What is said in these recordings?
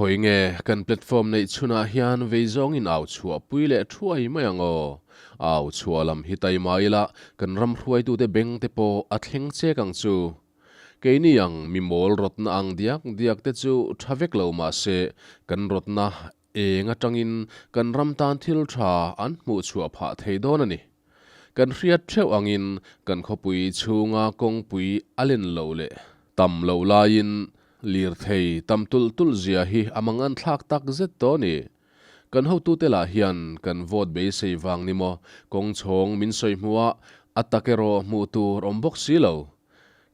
Khawi nge kan platform neih chhunah hian vei zawngin au chhuah pui leh thuai mai ang aw. Au chhuah lam hi taima ila kan ram hruaitute beng te pawh a thleng chek ang chu. Keini ang mi mawl rawtna ang diak diak te chu tha vek lo mahse kan rawtna eng atangin kan ram tan thil tha an hmuh chhuah phah thei dawn a ni. Kan hriat theuh angin kan khawpui chhunga kawngpui a len loh leh tam loh laiin lirthei tam tulh tulh zia hi a mangan thlak tak zet tawh a ni. Kan hotute lah hian kan vote beisei vang ni maw kawng chhawng min sawi hmuh a, a tak erawh hmuh tur awm bawk si lo.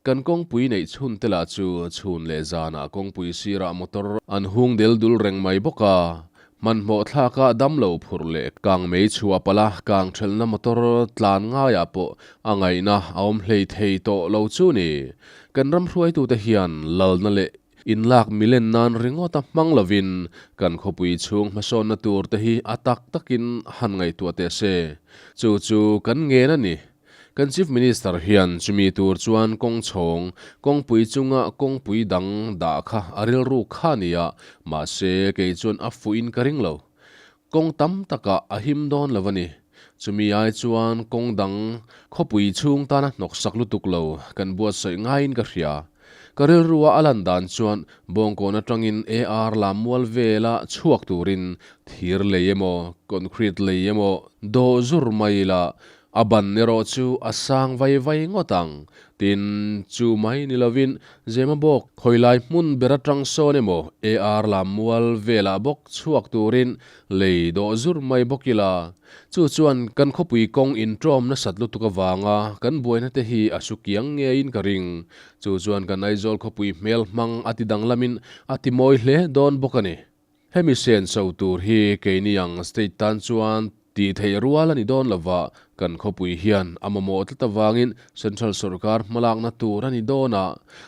Kan kawngpui neih chhun te lah chu chhun leh zanah kawngpui sirah motor an hung del dul reng mai bawk a, hmanhmawh thlakah damlo phurh leh kang mei chhuah palh a kang thelhna motor tlan ngaiah pawh a ngaihna a awm hlei thei tawh lo chu ni. Kan ram hruaitute hian lalna leh inlak milen nan ringawt a hmang lovin kan khawpui chhung hmasawnna tur te hi a tak takin han ngaihtuah teh se. Chu chu kan ngen a ni. Kan Chief Minister hian chumi tur chuan kawng chhawng, kawngpui chunga kawngpui dang dah kha a rilru kha a ni a, mahse kei chuan a fuhin ka ring lo. Kawng tam takah a him dawn lo a ni. Chumi ai chuan kawng dang khawpui chhung tana hnawksak lutuk lo kan buatsaih ngaiin ka hria. Ka rilrua a lan dan chuan Bawngkawn atangin AR lam mual vela chhuak turin thir lei emaw, concrete lei emaw dawh zur mai ila A ban erawh chu a sang vai vai ngawt ang. Tin, chu mai ni lovin Zema bawk khawilai hmun ber atang sawn emaw AR lam mual velah bawk chhuak turin lei dawh zur mai bawk ila. Chu chuan kan khawpui kawng inṭawm nasat lutuk avanga kan buaina te hi a su kiang ngeiin ka ring. Chu chuan kan Aizawl khawpui hmel hmang a ti danglamin a ti mawi hle dawn bawk a ni. Hemi senso tur hi keini ang state tan chuan tih theih rual a ni dawn lova, kan khawpui hian a mamawh tlat avangin central sorkar hmalakna tur a ni dawn a,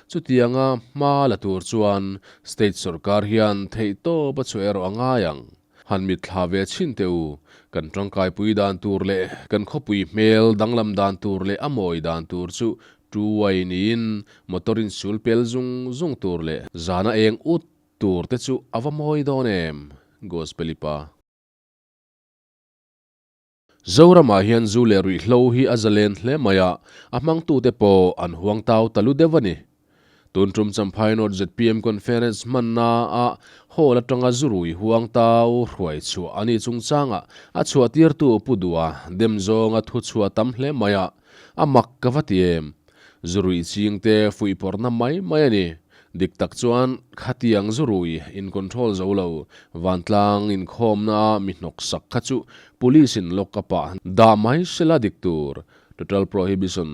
chutianga hma la tur chuan state sorkar hian theihtawp a chhuah erawh a ngai ang. Han mitthla ve chhin teh u, kan tangkaipui dan tur leh kan khawpui hmel danglam dan tur leh a mawi dan tur chu tuai niin motor insul pel zung zung tur leh zana eng ut Tur te chu a va mawi dawn em? Gospel-i pa. Zoramah hian zu leh ruihhlo hi a zalen hle mai a, a hmangtute pawh an huang tau ta lu deuh a ni. Tun tum Champhai North zpm Conference hmanna ah hall atanga zu rui huang tau hruai chhuah a nih chungchangah a chhuahtirtu Pu Dua dem zawnga thu chhuah tam hle mai a, a mak ka va ti em? Zu ruih chingte fuihpawrhna mai mai a ni. Dik tak chuan khatiang zu rui in control zo lo, vantlang inkhawmna a mi hnawk sak kha chu police in lock up ah dah mai sela dik tur. Total prohibition,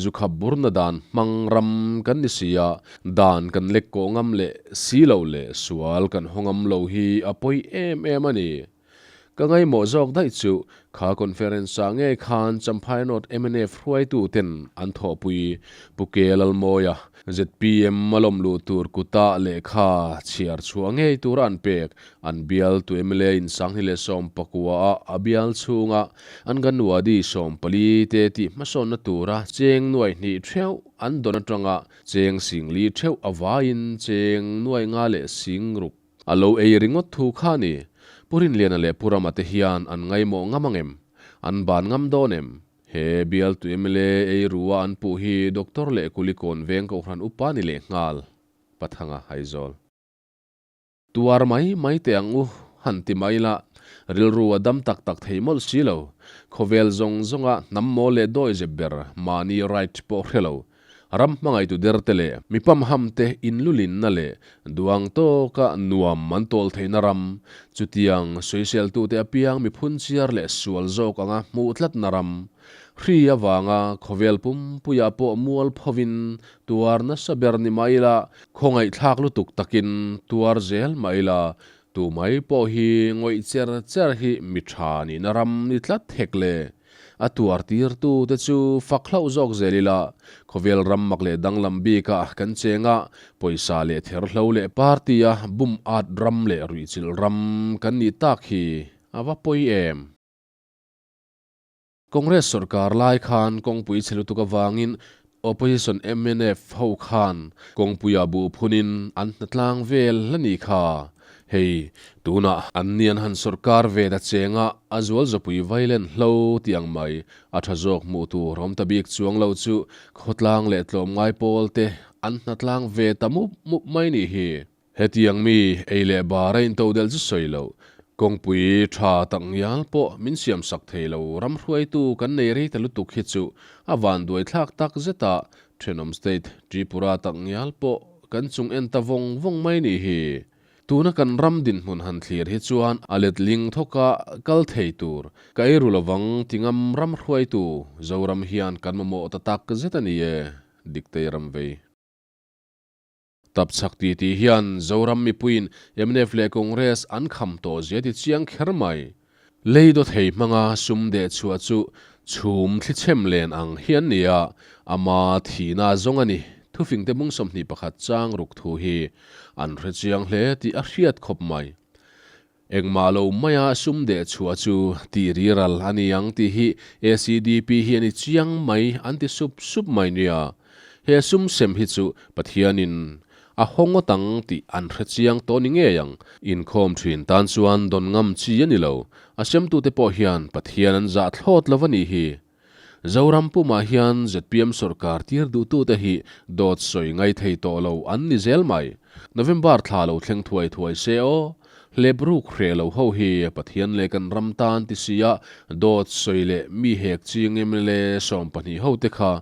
zu khap burna dan hmang ram kan ni si a, dan kan lek kawh ngam leh si lo leh sual kan haw ngam lo hi a pawi em em a ni. Ka ngaihmawh zawk daih chu kha conference ah ngei khan Champhai North mnf hruaitu ten an thawhpui Pu Ke Lalmawia, zpm a lawm luh tur kuta lehkha chhiar chhuah ngei tura an pek an bial tu mla in Sanghni leh 14 ah a bial chhunga an Ganwadi 14 te tih hmasawnna tura cheng nuai hnih theuh an dawn atanga cheng singli theuh avaiin cheng nuai nga leh sing ruk A lo ei ringawt thu kha ni. Pu Rinliana leh Pu Rama te hian an ngaimawh ngam ang em? An ban ngam dawn em? He bialtu mla ei ru a an puh hi Doctor leh Kulikawn veng kohhran upa ni leh nghal. Pathanga Aizawl. Tuar mai mai teh ang u, han ti mai la, rilru a dam tak tak thei mawlh si lo. Khawvel zawng zawnga hnam mawl leh dawizep ber mahni right pawh hre lo. Ram hmangaihtu derte leh mi pamhamte inlulinna leh duang tawka nuam an tawl theihna ram, chutiang sawiseltute apiang mi phunchiar leh sual zawk anga hmuh tlatna ram, hri avanga khawvel pumpuiah pawh mual phovin tuar nasa ber ni mah ila, khawngaihthlak lutuk takin tuar zel mah ila, tu mai pawh hi ngawih cher cher hi mi tha nihna ram ni tlat hek le. A tuar tirtu te chu fak hlauh zawk zel ila, khawvel ram mak leh danglam bikah kan cheng a, pawisa leh therhlo leh party a bum at ram leh ruihchilh ram kan nih tak hi a va pawi em? Congress sawrkar lai khan kawngpui chhe lutuk avangin Opposition mnf ho khan kawngpuia buh phunin an hnatlang vel la ni kha. Hei, tunah an ni an han sawrkar ve ta cheng a, a zual zawpui vailen hlo tih ang mai, a tha zawk hmuh tur awm ta bik chuang lo chu khawtlang leh tlawmngai pawl te an hnatlang ve ta mup mup mai nih hi. Hetiang mi ei leh bar a intodelh chu sawi loh, kawngpui tha tak ngial pawh min siam sak thei lo ram hruaitu kan nei rei ta lutuk hi chu a vanduai thlak tak zet a, thenawm state Tripura tak ngial pawh kan chung en ta vawng vawng mai nih hi. Tuna kan ram dinhmun han thlir hi chuan a letling thawka kal thei tur ka ei ru lovang ti ngam ram hruaitu Zoram hian kan mamawh ta tak zet a ni e, Diktei ram vei. Tapchhak ti tih hian Zoram mipuiin mnf leh Congress an kham tawh zia ti chiang kher mai. Lei dawt hei hmanga sum deh chhuah chu chhum thli chhem len ang hi an ni a, ama thihna zawng a ni. Thufingte bung 21 chang ruk thu hi an hre chiang hle tih a hriat khawp mai. Engmah lo maia sum deh chhuah chu tih riral a ni ang tih hi ACDP hi a ni chiang mai an ti sup sup mai nia. He sum sem hi chu Pathianin a haw ngawt ang tih an hre chiang tawh ni ngei ang. Inkhawm thin tan chuan dawn ngam chi a ni lo. A semtute pawh hian Pathian an zah thlawt lo a nih hi. Zoram pumah hian zpm sawrkar tir duhtute hi dawt sawi ngai thei tawh lo an ni zel mai. November thla lo thleng thuai thuai se aw. Hlep ruk hreh lo ho hi Pathian leh kan ram tan ti sia dawt sawi leh mi hek ching mla 12 ho te kha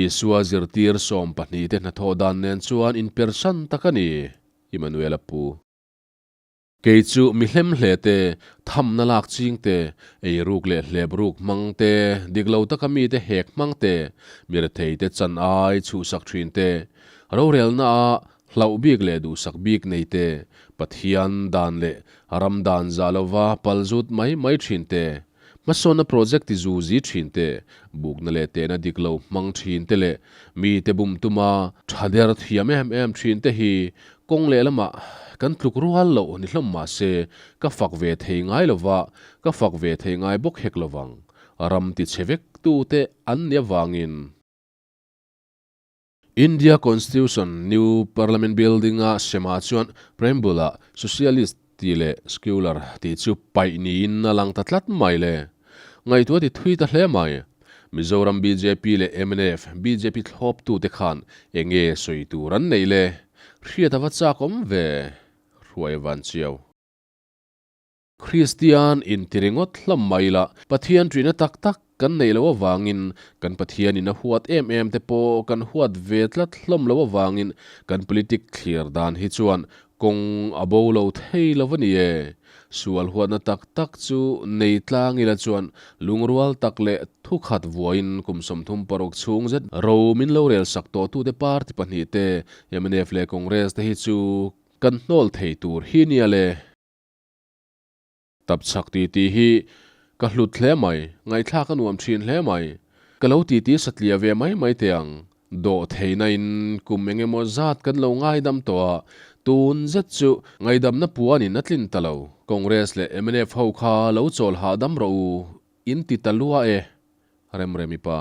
Isua zirtir 12 te hnathawh dan nen chuan inpersan tak a ni, Immanuel a pu. Kei chu mi hlem hle te, thamna lak ching te, ei ruk leh hlep ruk hmang te, dik lo taka mite hek hmang te, mi rethei te chan ai chhuhsak thin te, rorelna a hlauh bik leh duhsak bik nei te, Pathian dan leh ram dan zah lova pal zut mai mai thin te, hmasawnna project ti zu zi thin te, bukna leh tehna dik lo hmang thin te leh mite bum tuma tha der thiam em em thin te hi Kawng lehlamah kan tluk rual loh ni hlawm mah se, ka fak ve thei ngai lova, ka fak ve thei ngai bawk hek lovang. Ram ti chhe vek tute an ni avangin. India Constitution New Parliament Building-a semah chuan Preamble-ah Socialist tih leh Secular tih chu paih niin a lang ta tlat mai le. Ngaihtuah ti thui ta hle mai. Mizoram bjp leh mnf, bjp thlawptute khan enge sawi tur an neih le? Hriat a va chak awm ve, Hruai Van Chiau. Kristian inti ringawt hlawm mai ila, Pathian ṭihna tak tak kan neih loh avangin kan Pathianin a huat em em te pawh kan huat ve tlat hlawm loh avangin kan politic thlir dan hi chuan kawng a bo lo thei lo a ni e. Sual huatna tak tak chu nei tlang ila chuan lungrual tak leh thukhat vuain kum 36 chhung zet ro min lo rel sak tawh tute party pahnih te mnf leh Congress te hi chu kan hnawl thei tur hi nia le. Tapchhak ti tih hi ka hlut hle mai, ngaihthlak a nuam thin hle mai. Ka lo titi satliah ve mai mai teh ang. Dawh theihna in kum eng emaw zat kan lo ngaidam tawh a, tun zet chu ngaidamna puanin a tlin ta lo. Congress leh mnf ho kha lo chawl hahdam rawh u, in ti ta lua e. Remremi pa.